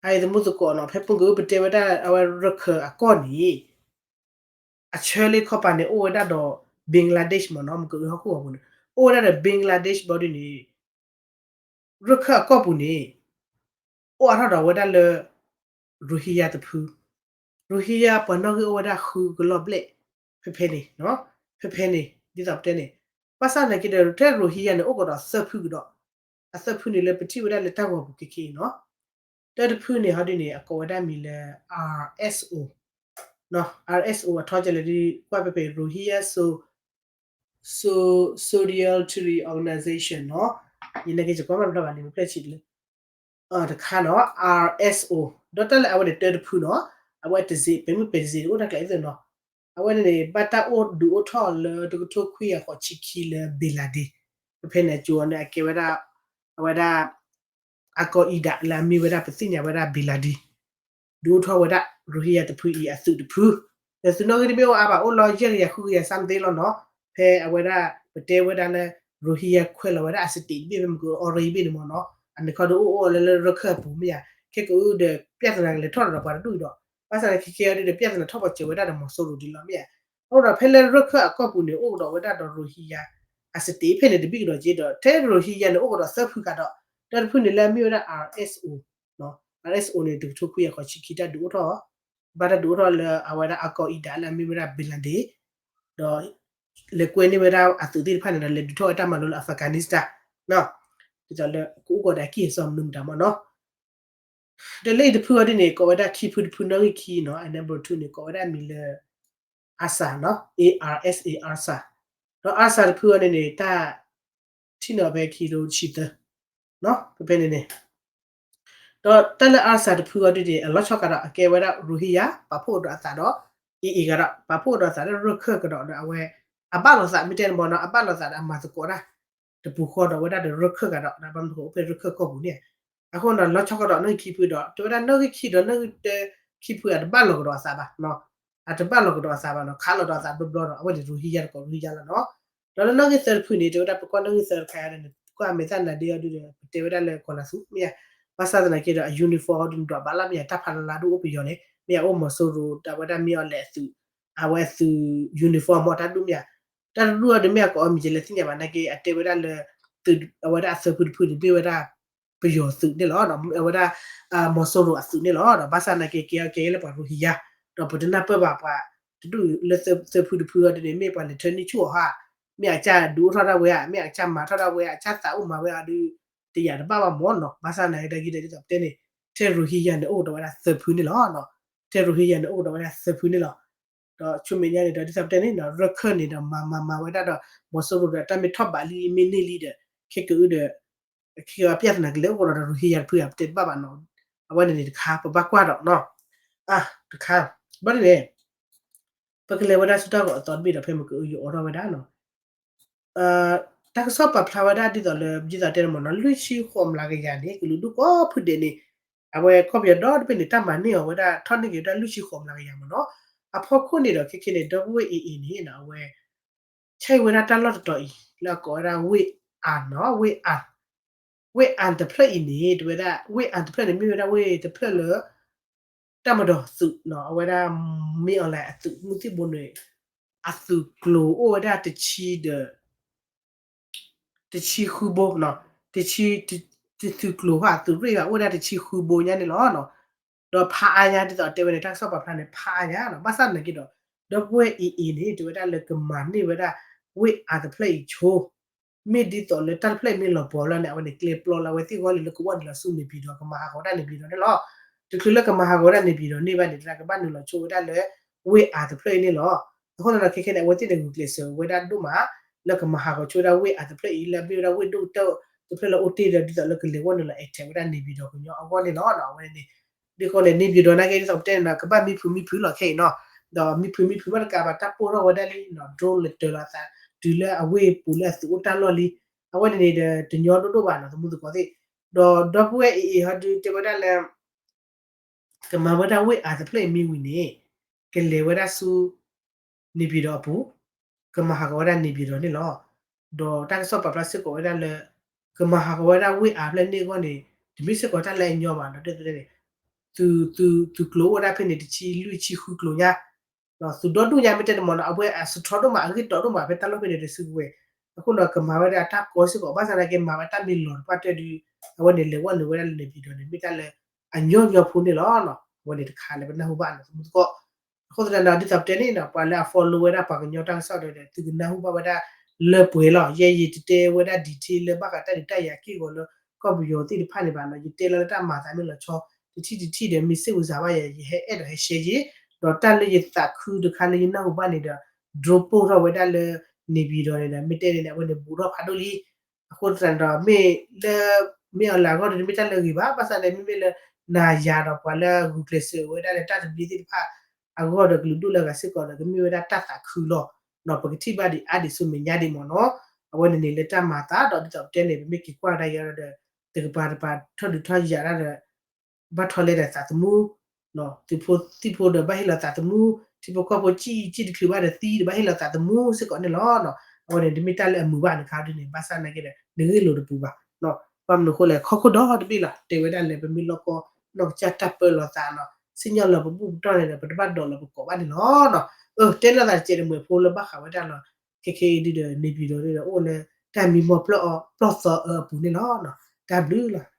အအံၤသမူသကိးနီၤ ဖဲပူၤကွံာ်အိၣ်ပတဲဝဲဒၣ် အဝဲရခၢၣ်အကီၢ်န့ၣ် အဆၢလ့ခီပၤန့ၣ် အိၣ်ဝဲဒၣ်ဒီး Bangladesh မၢ်နီၤ မ့ၢ်ကအုဟီၣ်ခိၣ်ဂီၤပူၤန့ၣ် အိၣ်ဝဲဒၣ်ဒီး Bangladesh ဘီဒ်န့ၣ် ရခၢၣ်အကီၢ်ပူၤန့ၣ် အိၣ်အါထီၣ်ဒီးဝဲဒၣ်လၢ Rohingya တဖု Rohingya ပှၤနီၣ်ဂံၢ်အိၣ်ဝဲဒၣ်ဃုကလီၤဘျဲၣ် ဖဲဖဲန့ၣ် ဖဲဖဲန့ၣ် ဒ်သိးပတဲန့ၣ် ဘၣ်ဆၣ်သနာ်က့ဒီး ထဲ Rohingya န့ၣ် အိၣ်ကဒီးသၢဖုကဒီး အသၢဖုန့ၣ်လၢပထံၣ်ဝဲဒၣ်လၢ တၢ်ဂီၤပူၤခဲခဲအံၤနီၤ တၢ်တဖုန့ၣ် ဟီဒ်န့ၣ် အကိးဝဲဒၣ်မံၤလၢ RSO RSO အထီကလဲၤဒ်ကွၢ်ဖဲဖဲ Rohingya So So Solidarity Organization နီၤ ယနာ်က့ၤယကွၢ်မ့ၢ်တဖျါဘၣ်န့ၣ် မ့ၢ်ဖျါဆံးတလၢ တခါနီၤ RSO ဒီးတၢ်လၢအဝဲန့ၣ်တၢ်တဖုနီၤ အဝဲတစ့း ပမ့ၢ်ပဲာ်တစ့းန့ၣ် အိၣ်တၢ်ကျဲအံၤသ့ၣ်နီၤ အဝဲန့ၣ်န့ၣ် ဘၣ်တၢ်အိၣ်ဒုးအိၣ်ထီၣ်လၢတကထိခွံကယၤဃိးဆံခံလၢ Bangladesh ဖဲဖဲန့ၣ် အကၠိအီၤန့ၣ် အကဲဝဲဒၣ် အဝဲဒၣ် အကီၢ်အံၤဒၣ်လၢအမ့ၢ်ဝဲဒၣ် ပသ့ၣ်ညါဝဲဒၣ် Bangladesh ဒုးအိၣ်ထီၣ်ဝဲဒၣ် Rohingya တဖုအံၤအသုးတဖု ဒီးသုးနီၣ်ဂံၢ်တမ့ၢ်အိၣ်အါဘၣ် အိၣ်လီၤယဲၢ်ကယၤဃုကယၤစၢ်မ့ၢ်သ့လီၤနီၤ ဖဲအဝဲဒၣ် ပတဲဝဲဒၣ်လၢ Rohingya ခွဲးလီၤဝဲဒၣ်အ state တဘ့ၣ်ဖဲမ့ၢ်ကအိၣ်ရ့ဘ့ၣ်န့ၣ်မ့ၢ်နီၤ, အန့ၣ်ခီဒီးအိၣ်အိၣ်လၢလၢရခၢၣ်အပူၤမ့ၢ်ဧါ, ခဲကအုဒီး ပြဿနာကလဲၤထီၣ်ဒီးပှၤတဒူၣ်အံၤဒီး ဘၣ်ဆၣ်သနာ်က့ခဲအံၤဒီး ပြဿနာထီၣ်ပှၤစၢၤဝဲဒၣ်ဒီးမီၤစိရိၤဒ်လီၤမ့ၢ်ဧါ. အဃိဒီးဖဲလၢရခၢၣ်အကီၢ်ပူၤန့ၣ် အိၣ်ကဒီးဝဲဒၣ်ဒီး Rohingya အ state ဖဲန့ၣ်တဘ့ၣ်ကဒီးက့ဒီး ထဲ Rohingya န့ၣ် အိၣ်ကဒီးသၢဖုကဒီး, တၢ်တဖုန့ၣ်လၢအမ့ၢ်ဝဲဒၣ် RSO, RSO န့ၣ် တကထိခွံကယၤဃိးဆံခံ တၢ်ဒုးအိၣ်ထီၣ် ဘၣ်တၢ်ဒုးအိၣ်ထီၣ်လၢအဝဲဒၣ် Al Qaeda လၢအမ့ၢ်ဝဲဒၣ် Bin Laden ဒီး လဲၤကွဲန့ၢ်ဝဲဒၣ်အသုးသ့ၣ်တဖၣ်န့ၣ်ဒီး လဲၤဒုးထီၣ်ဝဲတၢ်မၤလိလၢ Afghanistan ဒ်သိးလၢကအိၣ်ကီးဒီးအကံၢ်အစီမနုၤမတၤမ့ၢ်နီၤ. ဒီးလၢအံၤတဖုအီၤဒ်န့ၣ် ကိးဝဲဒၣ်ခံဖုတဖု နီၣ်ဂံၢ်ခံနီၤ, အ number two န့ၣ် ကိးဝဲဒၣ်အမံၤလၢ ARSA နီၤ, A R S A ARSA, ဒီး ARSA တဖုအီၤန့ၣ်န့ၣ် တၢ် ထံၣ်န့ၢ်ဖဲခံကထိတဆံသၢ ဖဲဖဲန့ၣ်န့ၣ် ဒီးတၢ်လၢ ARSA တဖုအီၤဒ်န့ၣ် အလီၤဆီကဒီး အကဲဝဲဒၣ် Rohingya ပာ်ဖှိၣ်ကဒီးအသးဒီး AA ကဒီး ပာ်ဖှိၣ်ကဒီးအသးလၢရခၢၣ်ကဒီးဒီးအဝဲ အဘၣ်လိာ်သးမ့ၢ်တဲန့ၣ်မ့ၢ်နီၤ, အဘၣ်လိာ်သးဒီးအမၤသကိးတၢ် တပူၤဃီဒီးဝဲဒၣ်ဒီးရခၢၣ်ကဒီး ဒီးဘၣ်မနုၤအိၣ်ဖဲရခၢၣ်ကီၢ်ပူၤန့ၣ်, အဃိဒီးလီၤဆီကဒီးနီၣ်ဂံၢ်ခံဖုဒီး တဲဝဲဒၣ်နီၣ်ဂံၢ်ခံဒီးနီၣ်ဂံၢ်တၢခံဖု အတဘၣ်လိာ်ကဒီးအသးဘၣ်နီၤ, အတဘၣ်လိာ်ကဒီးအသးဘၣ်နီၤ, ခးလိာ်ဒီးအသးဘျီဘျီဒီး အဝဲန့ၣ် Rohingya တကိး Rohingya လီၤနီၤ. ဒီးလၢနီၣ်ဂံၢ်သၢတဖုန့ၣ် တဲဝဲဒၣ်ပကွၢ်နီၣ်ဂံၢ်သၢတခါအံၤန့ၣ် ကွၢ်မဲာ်သၣ်နၤဒ့အီၤဒုဒီး ပတဲဝဲဒၣ်လၢကီၤလၤသူမ့ၢ်ဧါ, ဘၣ်ဆၣ်သနာ်က့ဒီး အ uniform အီၤဒုန့ၣ် ဒွးဘးလီၤမ့ၢ်ဧါ, တၢ်ဖးလၢ်လၢ်ဒုအိၣ်ပယီၤန့ၣ် မ့ၢ်ဧါ, အိၣ်မီၤစိရိၤ တၢ်ဝဲဒၣ်မ့ၢ်အီၤလဲၤအသုး အဝဲအသုး uniform မ့ၢ်တၢ်ဒုမ့ၢ်ဧါ, တၢ်တဒုအီၤဒုမ့ၢ်ဧါ ကိးအီၤမံၤကလဲၤသ့ၣ်ညါဘၣ်နာ်က့ အတဲဝဲဒၣ်လၢ အဝဲဒၣ်အသၢဖုတဖုန့ၣ် မ့ၢ်ဝဲဒၣ် ပယီၤသုးန့ၣ်လီၤ, အဝဲဒၣ် မီၤစိရိၤအသုးန့ၣ်လီၤ, ဒီးဘၣ်ဆၣ်သနာ်က့ ကဲအီၤကဲလၢပှၤ Rohingya ဒီးပတနၢ်ပၢၢ်ဘၣ်ပှၤတဒူၣ်လၢသၢဖုတဖုအီၤဒ်န့ၣ် မ့ၢ်ပှၤလဲၤထၢနံၣ်ဆူၣ်အီၤဧါ, မ့ၢ်အကစၢ်ဒုးအိၣ်ထီၣ်ဒၣ်ဝဲဧါ, မ့ၢ်အကစၢ်မၤထီၣ်ဒၣ်ဝဲဧါ, အကစၢ်သးအိၣ်မၤဝဲဧါဒု တယာ်တဘၣ်ဘၣ်မ့ၢ်နီၤ, ဘၣ်ဆၣ်သနာ်က့ဒီး ဒ်သိးပတဲန့ၣ် ထဲ Rohingya န့ၣ် အိၣ်ကဒီးဝဲဒၣ်သၢဖုန့ၣ်လီၤ, ထဲ Rohingya န့ၣ် အိၣ်ကဒီးဝဲဒၣ်သၢဖုန့ၣ်လီၤ. ဒီးဆူမဲာ်ညါန့ၣ်ဒီး ဒ်သိးပတဲန့ၣ် ရခၢၣ်န့ၣ်ဒီး မၤမၤမၤဝဲဒၣ်ဒီး မီၤစိရိၤဒီး တၢ်မ့ၢ်ထီၣ်ဘးလံ မ့ၢ်န့ၢ်လံဒီး ခဲကအုဒီး ခဲကပြဿနာကလဲၤအိၣ်ကဒီးဒီး Rohingya တဖုဧါ ပတဲတဘၣ်ဘၣ်နီၤ, အဝဲန့ၣ်န့ၣ်တခါ ပဘၣ်ကွၢ်ဒီးနီၤ, တခါ ဘၣ်န့ၣ်န့ၣ် ပကလဲၤဝဲဒၣ်ဆူတၢ်ဂီၤအသီတဘ့ၣ်ဒီး ဖဲမ့ၢ်ကအုယအိးထီၣ်ဝဲဒၣ်နီၤ တၢ်ကစီၣ်ပာ်ဖျါဝဲဒၣ်ဒ်သိးလၢ ဒ်သိးတဲန့ၣ်မ့ၢ်နီၤ လွံၢ်ဆံဃိးမျးကယၤန့ၣ် ကလုာ်ဒူၣ်ကိးဖုဒဲးန့ၣ် အဝဲကီၢ်ပယီၤဒီတဘ့ၣ်န့ၣ် တၢ်မၤန့ၢ်အီၤဝဲဒၣ် ထီၣ်န့ၢ်က့ၤဝဲဒၣ်လွံၢ်ဆံဃိးမျးကယၤမ့ၢ်နီၤ, အဖီခိၣ်န့ၣ်ဒီး ခဲခဲန့ၣ် ဒီပုၢ်ဝဲၢ် AA န့ၣ် အဝဲ ဆဲးဝဲဒၣ်တၢ်လီၢ်တတီၤအံၤ လၢအကိးဝဲဒၣ် ဝ့ၢ်အၣ်နီၤ ဝ့ၢ်အၣ်, ဝ့ၢ်အၣ်တဖျၢၣ်အံၤန့ၣ် တဝဲဒၣ် ဝ့ၢ်အၣ်တဖျၢၣ်န့ၣ် မ့ၢ်ဝဲဒၣ်ဝ့ၢ်တဖျၢၣ်လၢ တၢ်မၤဒီးသုးနီၤ အဝဲဒၣ် မ့ၢ်အီၤလဲၣ် အသုးမုၢ်သံၣ်ဘိန့ၣ် အသုးကျိၤအိၣ်ဝဲဒၣ်တဆံဒီး တဆံဃုဘိနီၤ, တဆံ တသုးကျိၤဃီ အသုးရ့ၣ်ဃီ အိၣ်ဝဲဒၣ်တဆံဃုဘိညါန့ၣ်လီၤ. ဒီးဖးအါညါဒ်သိးတဲဝဲန့ၣ် တၢ်ကစီၣ်ပာ်ဖျါန့ၣ် ဖးအါညါနီၤ, ဘၣ်ဆၣ်သနာ်က့ဒီး ဒီပုၢ်ဝဲၢ် AA န့ၣ် တဝဲဒၣ်လၢကမၤန့ၢ်ဝဲဒၣ် ဝ့ၢ်အၣ်တဖျၢၣ်အံၤဆိ မ့ၢ်ဒ်သိးလၢတၢ်တဖျၢၣ်အံၤမ့ၢ်လီၤပှီၤလီၤန့ၣ် အဝဲန့ၣ် ကျဲပျီလၢအဝဲသ့ၣ်ဂီၢ်လံလၢကဝီၤနုာ်လီၤဆူန့ၣ်ပၠံၤဒီး ကမၤဟးဂီၤဝဲဒၣ်န့ၣ်ပၠံၤဒီးန့ၣ်လီၤ. တချုးလၢကမၤဟးဂီၤဝဲဒၣ်န့ၣ်ပၠံၤဒီးန့ၢ်ဘၣ်န့ၣ် တၢ်ကဘၣ်နုာ်လီၤဆိဝဲဒၣ်လၢ ဝ့ၢ်အၣ်တဖျၢၣ်အံၤန့ၣ်လီၤ. အဃိသတးဒီးခဲခဲန့ၣ် အဝဲသ့ၣ်န့ၣ်ဂုာ်ကျဲးစၢးဝဲဒၣ်ဒိၣ်မး လၢကမၤဟးဂီၤဆိဝဲဒၣ်ဝ့ၢ်အၣ်တဖျၢၣ်အံၤ လၢအမ့ၢ်ဝဲဒၣ်ဝ့ၢ်ဒိၣ်ကတၢၢ်တဖျၢၣ်လၢအအိၣ်တ့ၢ်ဒီး ဒ်သိးလၢကလဲၤဂီၢ်နုာ်လီၤ attack ဝဲဒၣ်န့ၣ်ပၠံၤဒီးကညီအဂီၢ်န့ၣ်လီၤ. အဝဲန့ၣ် ဒ်ဃီန့ၣ် န့ၣ်ပၠံၤဒီးနာ်က့ဒ်သိးပတဲန့ၣ်ဒီး ကဘၣ်မံဖုးမံဖုးလီၤခဲအံၤနီၤ, ဒီးမံဖုးမံဖုးဘၣ်တကးဘၣ် တၢ်ပိၢ်ထီၣ်ဝဲဒၣ်လံနီၤ drone လဲၤတၢၤလီၤအသး တုၤလၢအဝ့ၢ်ပူၤလၢအသုးအိၣ်တၢ်လီၢ်လံ. အဝဲန့ၣ်န့ၣ်ဒီး တညီဒိၣ်ဒိၣ်ဘၣ်နီၤ သမူသကိးသ့ၣ်, ဒီးဒီပုၢ်ဝဲၢ် AA ဟီဒုတဲဝဲဒၣ်လၢ ကမၤဝဲဒၣ်ဝ့ၢ်အၣ်တဖျၢၣ်အံၤမ့ၢ်ဝံၤန့ၣ် ကလဲၤဝဲဒၣ်ဆူ န့ၣ်ပၠံၤဒီးအပူၤ ကမၤဟးဂီၤဝဲဒၣ်န့ၣ်ပၠံၤဒီးန့ၣ်လီၤ. ဒီးတၢ်ကစီၣ်ပာ်ဖျါစ့ၢ်ကီးဝဲဒၣ်လၢ ကမၤဟးဂီၤဝဲဒၣ်ဝ့ၢ်အၣ်ဖျၢၣ်န့ၣ်အဂီၢ်န့ၣ် တမ့ၢ်စ့ၢ်ကီးတၢ်လၢအညီဘၣ်နီၤ, ဒ်သိးန့ၣ် သုး သုး သုးကျိၤအိၣ်ဝဲဒၣ်ဖဲန့ၣ် တဆံလွံၢ်ဆံဃုကျိၤညါ သုးဒီဒူၣ်ညါမ့ၢ်တဲန့ၣ်မ့ၢ်နီၤ အဝဲအစထြီဒိၣ်မး အဂ့ၢ်တီဒိၣ်မး ဖဲတၢ်လီၢ်ဖဲန့ၣ်ဒီးစုကဝဲၤ, အဃိဒီးကမၤဝဲဒၣ်အတၢ်ကီစ့ၢ်ကီး ဘၣ်ဆၣ်သနာ်က့မၤဝဲတၢ်မ့ၢ်လီၤတပှၢ်တၢၢ်ဒီး အဝဲန့ၣ်လဲၤဝဲနုာ်ဝဲဒၣ်လၢန့ၣ်ပၠံၤဒီးန့ၣ် မ့ၢ်တၢ်လၢအညီညီဖိန့ၣ်လီၤ. အဝဲန့ၣ်တခါလၢပနၢ်ဟူဘၣ်နီၤ သမူသကိး အဃိသတးဒီး ဒ်သိးပတဲန့ၣ်နီၤ ပှၤလၢအ follow ဝဲဒၣ်ပှၤကညီတၢ်ကစီၣ်ဒီး သုကနၢ်ဟူဘၣ်ဝဲဒၣ်လၢပှဲၤလီၤ. ယဲယတတဲဝဲဒၣ် detail လၢဘၣ်ဃးတၢ်ဒုးတၢ်ယၤက့ၢ်ဂီၤလၢကီၢ်ပယီၤသ့ၣ်တဖၣ်န့ၣ်ဘၣ်နီၤ, ယတဲလီၤလၢတၢ်မၤသးမ့ၢ်လီၤဆီ တထံၣ်တထံၣ်ဒီး မ့ၢ်စ့ၢ်ဝံၤစၢ်ဘၣ်ယၤ ယဟဲအဲၣ်ဒိးဟဲ share ယ့ၤ, ဒီးတၢ်လၢယသးခုတခါလၢယနၢ်ဟူဘၣ်န့ၣ်ဒီး drone ပိၢ်ထီၣ်ဝဲဒၣ်လၢန့ၣ်ပၠံၤဒီးန့ၣ်ဒီး မ့ၢ်တဲန့ၣ်န့ၣ် အဝဲန့ၣ်ဘူးထီၣ်ဖးဒိၣ်လံ အဃိသတးဒီး မ့ၢ်လၢ မ့ၢ်အီၤလၢအဂီၢ်ဒီး တမ့ၢ်တၢ်လၢအဂ့ၤဘၣ်, ဘၣ်ဆၣ်ဒီး မ့မ့ၢ်လၢ နၤယၤဒီးပှၤလၢဂုာ်ကျဲးစၢးဝဲဒၣ်လၢတၢ်သဘျ့သ့ၣ်တဖၣ် အဂီၢ်ဒီးကလုာ်ဒူၣ်လၢအဂၤစ့ၢ်ကီးဒီး ကမ့ၢ်ဝဲဒၣ်တၢ်သးခုလီၤ. ပကထံၣ်ဘၣ်ဒံးအါဒံးဆူမဲာ်ညါဒံးမ့ၢ်နီၤ, အဝဲန့ၣ်န့ၣ်လၢတၢ်မၤသးဒီး ဒ်သိးပတဲန့ၣ် ပမ့ၢ်က့ၤကွၢ်ဝဲဒၣ်ယၤဒီး တကပၤတပၤထီၣ်ဒုးထီၣ်ယၤဒၣ်ဒီး ဘၣ်ထီလဲဒီးသးသမူ သုးဖိသံၣ်ဖိဒီးဘၣ်ဟ့ၣ်လီၤသးသမူ, ထံဖိကီၢ်ဖိ ကံၣ်ကံၣ်တချုးဘၣ်ဒီးသံဒီးဘၣ်ဟ့ၣ်လီၤသးသမူစ့ၢ်ကီးန့ၣ်လီၤ. အဝဲန့ၣ် တမ့ၢ်တၢ်လၢအမုာ်ဘၣ်န့ၣ်ခါဒ်န့ၣ် ဘၣ်ဆၣ်နာ်က့ဒီး နဂ့ၢ်လိာ်တပူၤဘၣ်. ဘၣ်မနုၤအဃိလဲၣ် ခီခိၣ်ဒီတဘ့ၣ်လီၤ တဲဝဲဒၣ်လဲၣ် ပမ့ၢ်လီၢ်ကီၢ်နီၢ်ကစၢ်တၢ်ပၢလီၤသးနီၤ စံၣ်ညီၣ်လၢပဘူၣ်ပတီၢ်န့ၣ်ဒီး ပတဘၣ်ဒိးလီၤပကိးဘၣ်န့ၣ်လီၤ. အၢ တဲလိာ်သးတစဲးတမှဲၤဖိလၢဘၣ်ဃးဝဲဒၣ်လီၤ ခဲခဲအံၤဒုဒီး နေပြည်တော် ဒုဒီး အိၣ်လၢတၢ်မံမီၢ်ဖျၢၣ်အီၤ ပျီၢ်သီအၢအပူၤန့ၣ်လီၤ. တၢ်ဘျုးလီၤ.